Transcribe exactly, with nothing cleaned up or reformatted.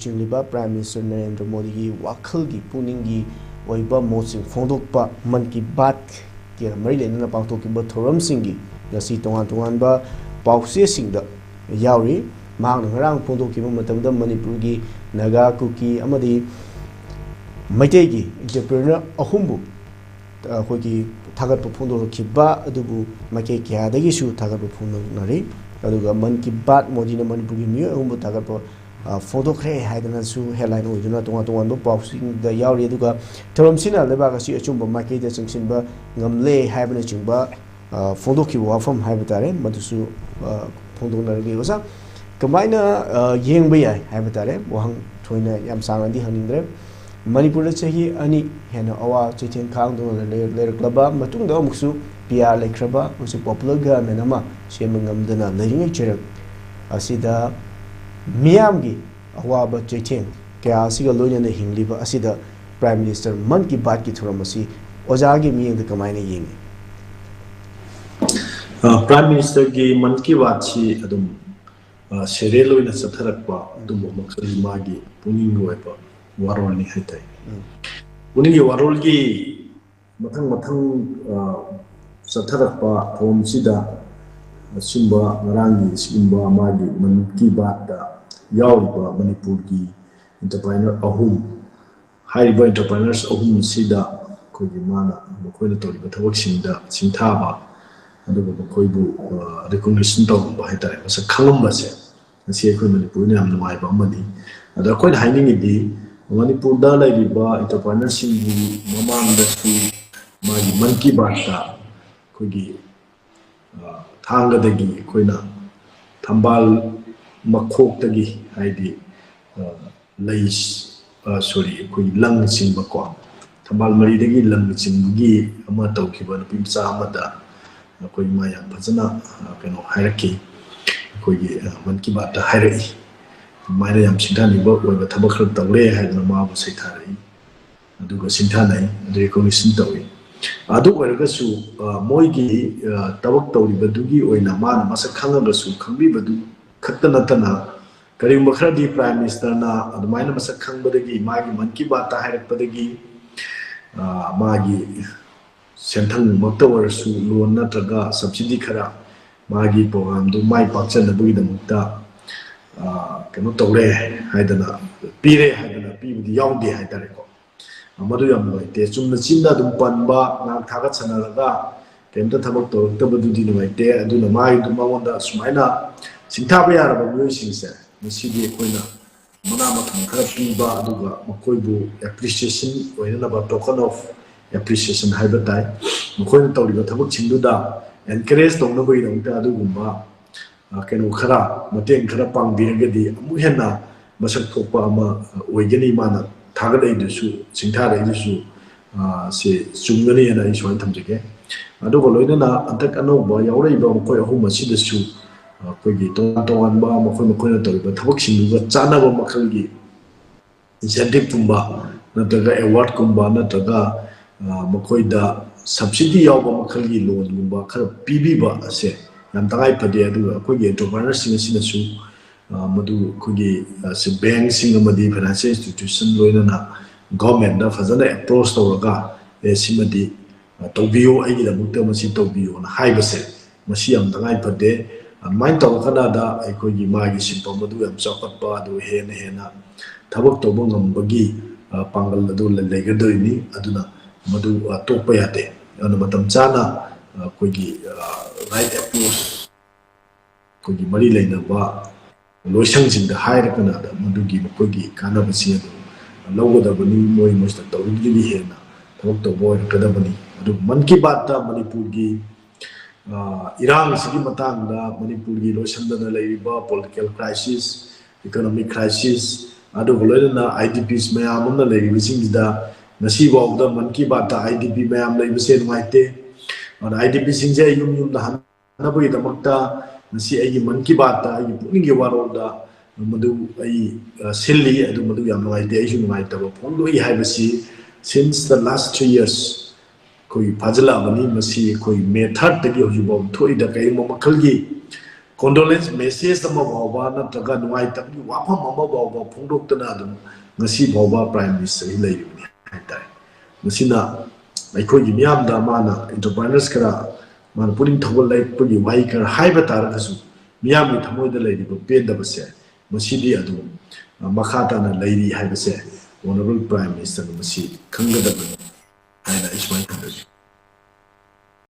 ꯂꯨꯆꯤꯡꯂꯤꯕ Prime Minister Narendra ꯃꯣꯗꯤꯒꯤ ꯋꯥꯈꯜꯒꯤ ꯄꯨꯛꯅꯤꯡꯒꯤ ꯑꯣꯏꯕ ꯃꯣꯠꯁꯤꯡ ꯐꯣꯡꯗꯣꯛꯄ ꯃꯟ ꯀꯤ ꯕꯥꯠꯀ ꯃꯔꯤ ꯂꯩꯅꯅ ꯄꯥꯡꯊꯣꯛꯈꯤꯕ ꯊꯧꯔꯝꯁꯤꯡꯒꯤ ꯉꯁꯤ ꯇꯣꯉꯥꯟ ꯇꯣꯉꯥꯟꯕ ꯄꯥꯎꯆꯦꯁꯤꯡꯗ ꯌꯥꯎꯔꯤ꯫ ꯃꯍꯥꯛꯅ ꯉꯔꯥꯡ ꯐꯣꯡꯗꯣꯛꯈꯤꯕ ꯃꯇꯝꯗ ꯃꯅꯤꯄꯨꯔꯒꯤ ꯅꯥꯒꯥ, ꯀꯨꯀꯤ ꯑꯃꯗꯤ ꯃꯩꯇꯩꯒꯤ entrepreneur ꯑꯍꯨꯝꯕꯨ ꯑꯩꯈꯣꯏꯒꯤ ꯊꯥꯒꯠꯄ ꯐꯣꯡꯗꯣꯔꯛꯈꯤꯕ ꯑꯗꯨꯕꯨ ꯃꯥꯏꯀꯩ ꯀꯌꯥꯗꯒꯤꯁꯨ ꯊꯥꯒꯠꯄ ꯐꯣꯡꯗꯣꯛꯅꯔꯤ꯫ ꯑꯗꯨꯒ ꯃꯟ ꯀꯤ ꯕꯥꯠ ꯃꯣꯗꯤꯅ ꯃꯅꯤꯄꯨꯔꯒꯤ ꯃꯤꯑꯣꯏ ꯑꯍꯨꯝꯕꯨ ꯊꯥꯒꯠꯄ ꯑ, ꯐꯣꯡꯗꯣꯛꯈ꯭ꯔꯦ ꯍꯥꯏꯗꯅꯁꯨ headline ꯑꯣꯏꯗꯨꯅ ꯇꯣꯉꯥꯟ ꯇꯣꯉꯥꯟꯕ ꯄꯥꯎꯁꯤꯡꯗ ꯌꯥꯎꯔꯤ꯫ ꯑꯗꯨꯒ ꯊꯧꯔꯝꯁꯤꯅ ꯂꯩꯕꯥꯛ ꯑꯁꯤ ꯑꯆꯨꯝꯕ ꯃꯥꯏꯀꯩꯗ ꯆꯪꯁꯤꯟꯕ ꯉꯝꯂꯦ ꯍꯥꯏꯕꯅꯆꯤꯡꯕ, ꯑ, ꯐꯣꯡꯗꯣꯛꯈꯤꯕ ꯋꯥꯐꯝ ꯍꯥꯏꯕ ꯇꯥꯔꯦ, ꯃꯗꯨꯁꯨ, ꯑ, ꯐꯣꯡꯗꯣꯛꯅꯔꯒꯦ꯫ ꯑꯣꯖꯥ, ꯀꯃꯥꯏꯅ, ꯑ, ꯌꯦꯡꯕ ꯌꯥꯏ ꯍꯥꯏꯕ ꯇꯥꯔꯦ? ꯋꯥꯍꯪ ꯊꯣꯏꯅ ꯌꯥꯝ ꯁꯥꯡꯅꯗꯤ ꯍꯪꯅꯤꯡꯗ꯭ꯔꯦ꯫ ꯃꯅꯤꯄꯨꯔꯗ ꯆꯍꯤ ꯑꯅꯤ ꯍꯦꯟꯅ ꯑꯋꯥ ꯆꯩꯊꯦꯡ ꯈꯥꯡꯗꯨꯅ ꯂꯩ-, ꯂꯩꯔꯛꯂꯕ ꯃꯇꯨꯡꯗ ꯑꯃꯨꯛꯁꯨ P R ꯂꯩꯈ꯭ꯔꯕ, ꯍꯧꯖꯤꯛ popular government ꯑꯃ ꯁꯦꯝꯕ ꯉꯝꯗꯅ ꯂꯩꯔꯤꯉꯩ ꯆꯩꯔꯛ ꯑꯁꯤꯗ ꯃꯤꯌꯥꯝꯒꯤ ꯑꯋꯥꯕ ꯆꯩꯊꯦꯡ ꯀꯌꯥ ꯑꯁꯤꯒ ꯂꯣꯏꯅꯅ ꯍꯤꯡꯂꯤꯕ ꯑꯁꯤꯗ Prime Minister ꯃꯟ ꯀꯤ ꯕꯥꯠꯀꯤ ꯊꯧꯔꯝ ꯑꯁꯤ ꯑꯣꯖꯥꯒꯤ ꯃꯤꯠꯌꯦꯡꯗ ꯀꯃꯥꯏꯅ ꯌꯦꯡꯉꯤ? ꯑ, Prime Ministerꯒꯤ ꯃꯟ ꯀꯤ ꯕꯥꯠꯁꯤ ꯑꯗꯨꯝ, ꯑ, serial ꯑꯣꯏꯅ ꯆꯠꯊꯔꯛꯄ ꯑꯗꯨꯝꯕ ꯃꯈꯜꯒꯤ ꯃꯥꯒꯤ ꯄꯨꯛꯅꯤꯡꯒꯤ ꯑꯣꯏꯕ ꯋꯥꯔꯣꯜꯅꯤ ꯍꯥꯏꯇꯥꯏ꯫ ꯎꯝ꯫ ꯄꯨꯛꯅꯤꯡꯒꯤ ꯋꯥꯔꯣꯜꯒꯤ ꯃꯊꯪ ꯃꯊꯪ, ꯑ, ꯆꯠꯊꯔꯛꯄ ꯊꯧꯔꯝꯁꯤꯗ ꯑꯁꯤꯒꯨꯝꯕ ꯉꯔꯥꯡꯒꯤ ꯁꯤꯒꯨꯝꯕ ꯃꯥꯒꯤ ꯃꯟ ꯀꯤ ꯕꯥꯠꯇ ꯌꯥꯎꯔꯤꯕ ꯃꯅꯤꯄꯨꯔꯒꯤ entrepreneur ꯑꯍꯨꯝ, ꯍꯥꯏꯔꯤꯕ entrepreneurs ꯑꯍꯨꯝ ꯑꯁꯤꯗ ꯑꯩꯈꯣꯏꯒꯤ ꯃꯥꯅ ꯃꯈꯣꯏꯅ ꯇꯧꯔꯤꯕ ꯊꯕꯛꯁꯤꯡꯗ ꯁꯤꯡꯊꯥꯕ, ꯑꯗꯨꯒ ꯃꯈꯣꯏꯕꯨ, ꯑ, recognition ꯇꯧꯔꯝꯕ ꯍꯥꯏꯇꯥꯔꯦ, ꯃꯁꯛ ꯈꯪꯉꯝꯕꯁꯦ, ꯉꯁꯤ ꯑꯩꯈꯣꯏ ꯃꯅꯤꯄꯨꯔꯅ ꯌꯥꯝ ꯅꯨꯡꯉꯥꯏꯕ ꯑꯃꯅꯤ꯫ ꯑꯗꯣ ꯑꯩꯈꯣꯏꯅ ꯍꯥꯏꯅꯤꯡꯉꯤꯗꯤ, ꯃꯅꯤꯄꯨꯔꯗ ꯂꯩꯔꯤꯕ entrepreneurꯁꯤꯡꯒꯤ ꯃꯃꯥꯡꯗꯁꯨ ꯃꯥꯒꯤ ꯃꯟ ꯀꯤ ꯕꯥꯠꯇ ꯑꯩꯈꯣꯏꯒꯤ, ꯑ, ꯊꯥꯡꯒꯗꯒꯤ ꯑꯩꯈꯣꯏꯅ ꯊꯝꯕꯥꯜ ꯃꯈꯣꯛꯇꯒꯤ, ꯍꯥꯏꯗꯤ, ꯑ, ꯂꯩ, ꯑ, sorry, ꯑꯩꯈꯣꯏꯒꯤ ꯂꯪꯅꯆꯤꯡꯕꯀꯣ, ꯊꯝꯕꯥꯜ ꯃꯔꯤꯗꯒꯤ ꯂꯪꯅꯆꯤꯡꯕꯒꯤ ꯑꯃ ꯇꯧꯈꯤꯕ ꯅꯨꯄꯤ ꯃꯆꯥ ꯑꯃꯗ ꯑꯩꯈꯣꯏ ꯃꯥ ꯌꯥꯝ ꯐꯖꯅ, ꯑ, ꯀꯩꯅꯣ ꯍꯥꯏꯔꯛꯈꯤ, ꯑꯩꯈꯣꯏꯒꯤ, ꯑ, ꯃꯟ ꯀꯤ ꯕꯥꯠꯇ ꯍꯥꯏꯔꯛꯏ꯫ ꯑꯗꯨꯃꯥꯏꯅ ꯌꯥꯝ ꯁꯤꯡꯊꯥꯅꯤꯡꯕ ꯑꯣꯏꯕ ꯊꯕꯛ ꯈꯔ ꯇꯧꯔꯦ ꯍꯥꯏꯗꯅ ꯃꯥꯕꯨ ꯁꯩꯊꯥꯔꯛꯏ, ꯑꯗꯨꯒ ꯁꯤꯡꯊꯥꯅꯩ, ꯑꯗꯨ recognition ꯇꯧꯏ꯫ ꯑꯗꯨ ꯑꯣꯏꯔꯒꯁꯨ, ꯑ, ꯃꯣꯏꯒꯤ, ꯑ, ꯊꯕꯛ ꯇꯧꯔꯤꯕꯗꯨꯒꯤ ꯑꯣꯏꯅ ꯃꯥꯅ ꯃꯁꯛ ꯈꯪꯉꯒꯁꯨ ꯈꯪꯕꯤꯕꯗꯨ ꯈꯛꯇ ꯅꯠꯇꯅ, ꯀꯔꯤꯒꯨꯝꯕ ꯈꯔꯗꯤ Prime Ministerꯅ ꯑꯗꯨꯃꯥꯏꯅ ꯃꯁꯛ ꯈꯪꯕꯗꯒꯤ, ꯃꯥꯒꯤ ꯃꯟ ꯀꯤ ꯕꯥꯠꯇ ꯍꯥꯏꯔꯛꯄꯗꯒꯤ, ꯑ, ꯃꯥꯒꯤ ꯁꯦꯟꯊꯪꯃꯛꯇ ꯑꯣꯏꯔꯁꯨ, loan ꯅꯠꯇ꯭ꯔꯒ subsidy ꯈꯔ ꯃꯥꯒꯤ programꯗꯨ ꯃꯥꯏ ꯄꯥꯛꯆꯅꯕꯒꯤꯗꯃꯛꯇ, ꯑ, ꯀꯩꯅꯣ ꯇꯧꯔꯦ ꯍꯥꯏꯗꯅ, ꯄꯤꯔꯦ ꯍꯥꯏꯗꯅ ꯄꯤꯕꯗꯤ ꯌꯥꯎꯗꯦ ꯍꯥꯏꯇꯥꯔꯦꯀꯣ꯫ ꯃꯗꯨ ꯌꯥꯝ ꯅꯨꯡꯉꯥꯏꯇꯦ꯫ ꯆꯨꯝꯅ ꯆꯤꯟꯗ ꯑꯗꯨꯝ ꯄꯟꯕ, ꯉꯥꯏꯍꯥꯛ ꯊꯥꯒꯠꯁꯟꯅꯔꯒ ꯀꯩꯝꯇ ꯊꯕꯛ ꯇꯧꯔꯛꯇꯕꯗꯨꯗꯤ ꯅꯨꯡꯉꯥꯏꯇꯦ꯫ ꯑꯗꯨꯅ ꯃꯥꯒꯤ, ꯃꯉꯣꯟꯗ ꯁꯨꯃꯥꯏꯅ ꯁꯤꯡꯊꯥꯕ ꯌꯥꯔꯕ ꯃꯤꯑꯣꯏꯁꯤꯡꯁꯦ ꯉꯁꯤꯗꯤ ꯑꯩꯈꯣꯏꯅ ꯃꯅꯥ ꯃꯊꯨꯝ ꯈꯔ ꯄꯤꯕ, ꯑꯗꯨꯒ ꯃꯈꯣꯏꯕꯨ appreciation ꯑꯣꯏꯅꯅꯕ, token of appreciation ꯍꯥꯏꯕ ꯇꯥꯏ, ꯃꯈꯣꯏꯅ ꯇꯧꯔꯤꯕ ꯊꯕꯛꯁꯤꯡꯗꯨꯗ encourage ꯇꯧꯅꯕꯒꯤꯗꯃꯛꯇ ꯑꯗꯨꯒꯨꯝꯕ, ꯑ, ꯀꯩꯅꯣ ꯈꯔ, ꯃꯇꯦꯡ ꯈꯔ ꯄꯥꯡꯕꯤꯔꯒꯗꯤ ꯑꯃꯨꯛ ꯍꯦꯟꯅ ꯃꯁꯛ ꯊꯣꯛꯄ ꯑꯃ, ꯑ, ꯑꯣꯏꯒꯅꯤ꯫ ꯃꯥꯅ ꯊꯥꯒꯠꯂꯛꯏꯗꯨꯁꯨ, ꯁꯤꯡꯊꯥꯔꯛꯏꯗꯨꯁꯨ, ꯑ, ꯁꯤ ꯆꯨꯝꯒꯅꯤ ꯍꯥꯏꯅ ꯑꯩ ꯁꯨꯃꯥꯏꯅ ꯊꯝꯖꯒꯦ꯫ ꯑꯗꯨꯒ ꯂꯣꯏꯅꯅ ꯍꯟꯗꯛ ꯑꯅꯧꯕ ꯌꯥꯎꯔꯛꯏꯕ ꯃꯈꯣꯏ ꯑꯍꯨꯝ ꯑꯁꯤꯗꯁꯨ, ꯑ, ꯑꯩꯈꯣꯏꯒꯤ ꯇꯣꯉꯥꯟ ꯇꯣꯉꯥꯟꯕ ꯃꯈꯣꯏ ꯃꯈꯣꯏꯅ ꯇꯧꯔꯤꯕ ꯊꯕꯛꯁꯤꯡꯗꯨꯒ ꯆꯥꯟꯅꯕ ꯃꯈꯜꯒꯤ incentive ꯀꯨꯝꯕ ꯅꯠꯇ꯭ꯔꯒ award ꯀꯨꯝꯕ ꯅꯠꯇ꯭ꯔꯒ, ꯑ, ꯃꯈꯣꯏꯗ subsidy ꯌꯥꯎꯕ ꯃꯈꯜꯒꯤ loan ꯒꯨꯝꯕ ꯈꯔ ꯄꯤꯕꯤꯕ ꯑꯁꯦ ꯌꯥꯝ ꯇꯉꯥꯏ ꯐꯗꯦ꯫ ꯑꯗꯨꯒ ꯑꯩꯈꯣꯏꯒꯤ entrepreneur ꯁꯤꯡ ꯑꯁꯤꯅꯁꯨ, ꯑ, ꯃꯗꯨ ꯑꯩꯈꯣꯏꯒꯤ, ꯑ, ꯁꯤ bank ꯁꯤꯡ ꯑꯃꯗꯤ financial institution ꯂꯣꯏꯅꯅ government ꯇ ꯐꯖꯅ approach ꯇꯧꯔꯒ, "ꯑꯦ, ꯁꯤꯃꯗꯤ, ꯑ, ꯇꯧꯕꯤꯌꯨ, ꯑꯩꯒꯤꯗꯃꯛꯇ ꯃꯁꯤ ꯇꯧꯕꯤꯌꯨꯅ" ꯍꯥꯏꯕꯁꯦ, ꯃꯁꯤ ꯌꯥꯝ ꯇꯉꯥꯏ ꯐꯗꯦ꯫ ꯑꯗꯨꯃꯥꯏꯅ ꯇꯧꯔ ꯀꯥꯟꯗ ꯑꯩꯈꯣꯏꯒꯤ ꯃꯥꯒꯤ ꯁꯤꯟꯐꯝ ꯑꯗꯨ ꯌꯥꯝ ꯆꯥꯎꯈꯠꯄ, ꯑꯗꯨ ꯍꯦꯟꯅ ꯍꯦꯟꯅ ꯊꯕꯛ ꯇꯧꯕ ꯉꯝꯕꯒꯤ, ꯑ, ꯄꯥꯡꯒꯜ ꯑꯗꯨ ꯂꯩ-, ꯂꯩꯒꯗꯣꯏꯅꯤ꯫ ꯑꯗꯨꯅ ꯃꯗꯨ, ꯑ, ꯇꯣꯛꯄ ꯌꯥꯗꯦ꯫ ꯑꯗꯨꯅ ꯃꯇꯝ ꯆꯥꯅ, ꯑ, ꯑꯩꯈꯣꯏꯒꯤ, ꯑ, right approach, ꯑꯩꯈꯣꯏꯒꯤ ꯃꯔꯤ ꯂꯩꯅꯕ ꯂꯣꯏꯁꯪꯁꯤꯡꯗ ꯍꯥꯏꯔꯒꯅ ꯃꯗꯨꯒꯤ ꯃꯈꯣꯏꯒꯤ ꯀꯥꯟꯅꯕꯁꯤꯡ ꯑꯗꯨ ꯂꯧꯒꯗꯕꯅꯤ꯫ ꯃꯣꯏ ꯃꯁꯤꯗ ꯇꯧꯔꯤꯕꯗꯒꯤ ꯍꯦꯟꯅ ꯊꯕꯛ ꯇꯧꯕ ꯑꯣꯏꯔꯛꯀꯗꯕꯅꯤ꯫ ꯑꯗꯨꯕꯨ ꯃꯟ ꯀꯤ ꯕꯥꯠꯇ ꯃꯅꯤꯄꯨꯔꯒꯤ, ꯑ, ꯏꯔꯥꯡ ꯑꯁꯤꯒꯤ ꯃꯇꯥꯡꯗ, ꯃꯅꯤꯄꯨꯔꯒꯤ ꯂꯣꯏꯁꯤꯟꯗꯅ ꯂꯩꯔꯤꯕ political crisis, economic crisis, ꯑꯗꯨꯒ ꯂꯣꯏꯅꯅ I D Ps ꯃꯌꯥꯝ ꯑꯃ ꯂꯩꯔꯤꯕꯁꯤꯡꯁꯤꯗ ꯉꯁꯤꯐꯥꯎꯗ Mann Ki ꯕꯥꯠꯇ I D P ꯃꯌꯥꯝ ꯂꯩꯕꯁꯦ ꯅꯨꯡꯉꯥꯏꯇꯦ꯫ ꯑꯗꯨꯅ I D P ꯁꯤꯡꯁꯦ ꯌꯨꯝ ꯌꯨꯝꯗ ꯍꯟꯅꯕꯒꯤꯗꯃꯛꯇ ꯉꯁꯤ ꯑꯩꯒꯤ ꯃꯟ ꯀꯤ ꯕꯥꯠꯇ ꯑꯩꯒꯤ ꯄꯨꯛꯅꯤꯡꯒꯤ ꯋꯥꯔꯣꯜꯗ ꯃꯗꯨ ꯑꯩ, ꯑ, ꯁꯤꯜꯂꯤ꯫ ꯑꯗꯨ ꯃꯗꯨ ꯌꯥꯝ ꯅꯨꯡꯉꯥꯏꯇꯦ꯫ ꯑꯩꯁꯨ ꯅꯨꯡꯉꯥꯏꯇꯕ ꯐꯣꯡꯗꯣꯛꯏ ꯍꯥꯏꯕꯁꯤ since the last three years ꯑꯩꯈꯣꯏꯒꯤ ꯐꯥꯖꯤꯜꯂꯛꯑꯕꯅꯤ꯫ ꯃꯁꯤ ꯑꯩꯈꯣꯏ May third ꯇꯒꯤ ꯍꯧꯖꯤꯛꯐꯥꯎ ꯊꯣꯛꯏꯗ ꯀꯔꯤꯒꯨꯝꯕ ꯃꯈꯜꯒꯤ condolence message ꯑꯃ ꯐꯥꯎꯕ ꯅꯠꯇ꯭ꯔꯒ ꯅꯨꯡꯉꯥꯏꯇꯕꯒꯤ ꯋꯥꯐꯝ ꯑꯃ ꯐꯥꯎꯕ ꯐꯣꯡꯗꯣꯛꯇꯅ ꯑꯗꯨꯝ ꯉꯁꯤ ꯐꯥꯎꯕ Prime Minister ꯁꯤ ꯂꯩꯔꯤꯕꯅꯤ ꯍꯥꯏꯇꯥꯔꯦ꯫ ꯃꯁꯤꯅ ꯑꯩꯈꯣꯏꯒꯤ ꯃꯤꯌꯥꯝꯗ ꯃꯥꯅ entrepreneurs ꯈꯔ ꯃꯥꯅ ꯄꯨꯛꯅꯤꯡ ꯊꯧꯒꯠꯂꯛꯄꯒꯤ ꯋꯥꯍꯩ ꯈꯔ ꯍꯥꯏꯕ ꯇꯥꯔꯒꯁꯨ ꯃꯤꯌꯥꯝꯒꯤ ꯊꯃꯣꯏꯗ ꯂꯩꯔꯤꯕ ꯄꯦꯟꯗꯕꯁꯦ ꯃꯁꯤꯗꯤ ꯑꯗꯨꯝ ꯃꯈꯥ ꯇꯥꯅ ꯂꯩꯔꯤ ꯍꯥꯏꯕꯁꯦ Honourable Prime Minister ꯅ ꯃꯁꯤ ꯈꯪꯒꯗꯕꯅꯤ ꯍꯥꯏꯅ ꯑꯩ ꯁꯨꯃꯥꯏꯅ